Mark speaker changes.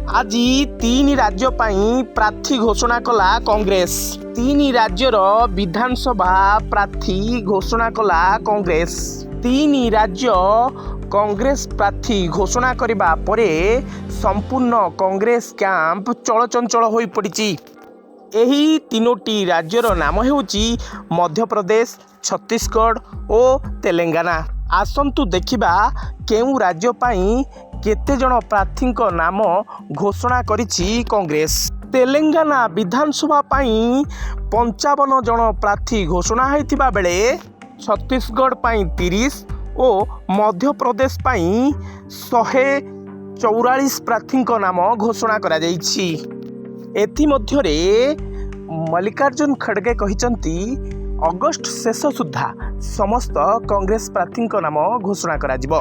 Speaker 1: ଆଜି ତିନି ରାଜ୍ୟ ପାଇଁ ପ୍ରାର୍ଥୀ ଘୋଷଣା କଲା କଂଗ୍ରେସ। ତିନି ରାଜ୍ୟର ବିଧାନସଭା ପ୍ରାର୍ଥୀ ଘୋଷଣା କଲା କଂଗ୍ରେସ। ତିନି ରାଜ୍ୟ କଂଗ୍ରେସ ପ୍ରାର୍ଥୀ ଘୋଷଣା କରିବା ପରେ ସମ୍ପୂର୍ଣ୍ଣ କଂଗ୍ରେସ କ୍ୟାମ୍ପ ଚଳଚଞ୍ଚଳ ହୋଇପଡ଼ିଛି। ଏହି ତିନୋଟି ରାଜ୍ୟର ନାମ ହେଉଛି ମଧ୍ୟପ୍ରଦେଶ, ଛତିଶଗଡ଼ ଓ ତେଲେଙ୍ଗାନା। ଆସନ୍ତୁ ଦେଖିବା କେଉଁ ରାଜ୍ୟ ପାଇଁ କେତେଜଣ ପ୍ରାର୍ଥୀଙ୍କ ନାମ ଘୋଷଣା କରିଛି କଂଗ୍ରେସ। ତେଲେଙ୍ଗାନା ବିଧାନସଭା ପାଇଁ 55 ଜଣ ପ୍ରାର୍ଥୀ ଘୋଷଣା ହୋଇଥିବା ବେଳେ ଛତିଶଗଡ଼ ପାଇଁ 30 ଓ ମଧ୍ୟପ୍ରଦେଶ ପାଇଁ 144 ପ୍ରାର୍ଥୀଙ୍କ ନାମ ଘୋଷଣା କରାଯାଇଛି। ଏଥିମଧ୍ୟରେ ମଲ୍ଲିକାର୍ଜୁନ ଖଡ଼ଗେ କହିଛନ୍ତି, ଅଗଷ୍ଟ ଶେଷ ସୁଦ୍ଧା ସମସ୍ତ କଂଗ୍ରେସ ପ୍ରାର୍ଥୀଙ୍କ ନାମ ଘୋଷଣା କରାଯିବ।